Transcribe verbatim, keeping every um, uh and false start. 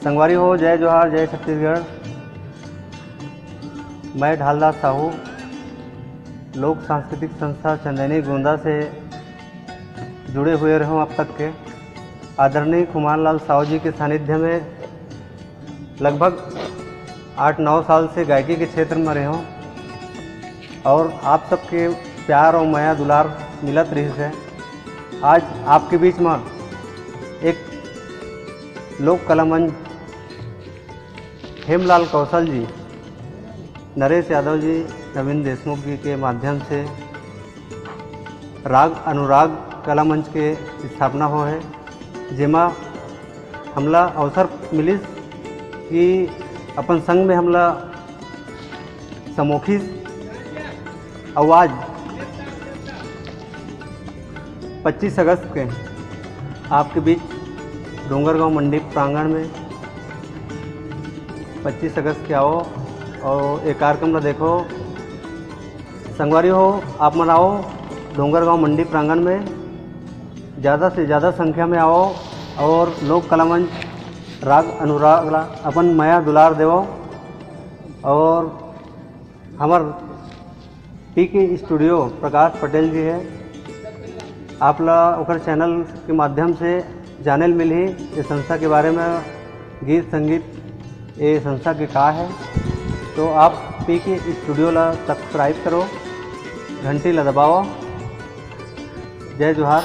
संगवारी हो, जय जोहार, जय छत्तीसगढ़। मैं ढालदास साहू, लोक सांस्कृतिक संस्था चंदैनी गोंदा से जुड़े हुए रहे हूँ अब तक के। आदरणीय खुमान लाल साहू जी के सानिध्य में लगभग आठ नौ साल से गायकी के क्षेत्र में रहे हूँ और आप सबके प्यार और मया दुलार मिलत रहिस हे। आज आपके बीच में एक लोक कला मंच हेमलाल कौशल जी, नरेश यादव जी, नवीन देशमुख जी के माध्यम से राग अनुराग कला मंच के स्थापना होय हे, जेमा हमला अवसर मिलिस कि अपन संग में हमला समोखिस। अउ आज पच्चीस अगस्त के आपके बीच डोंगरगांव मंडी प्रांगण में पच्चीस अगस्त के आओ और ये कार्यक्रम ला देखो। संगवारी हो, आप मन आओ डोंगरगांव मंडी प्रांगण में, ज़्यादा से ज़्यादा संख्या में आओ और लोक कला मंच राग अनुराग ला अपन मया दुलार देवो। और हमर पी के स्टूडियो प्रकाश पटेल जी हे, आप ला ओकर चैनल के माध्यम से जाने ल मिलही ये संस्था के बारे में, गीत संगीत ये संस्था के का है। तो आप पी के स्टूडियो ला सब्सक्राइब करो, घंटी ला दबाओ। जय जोहार।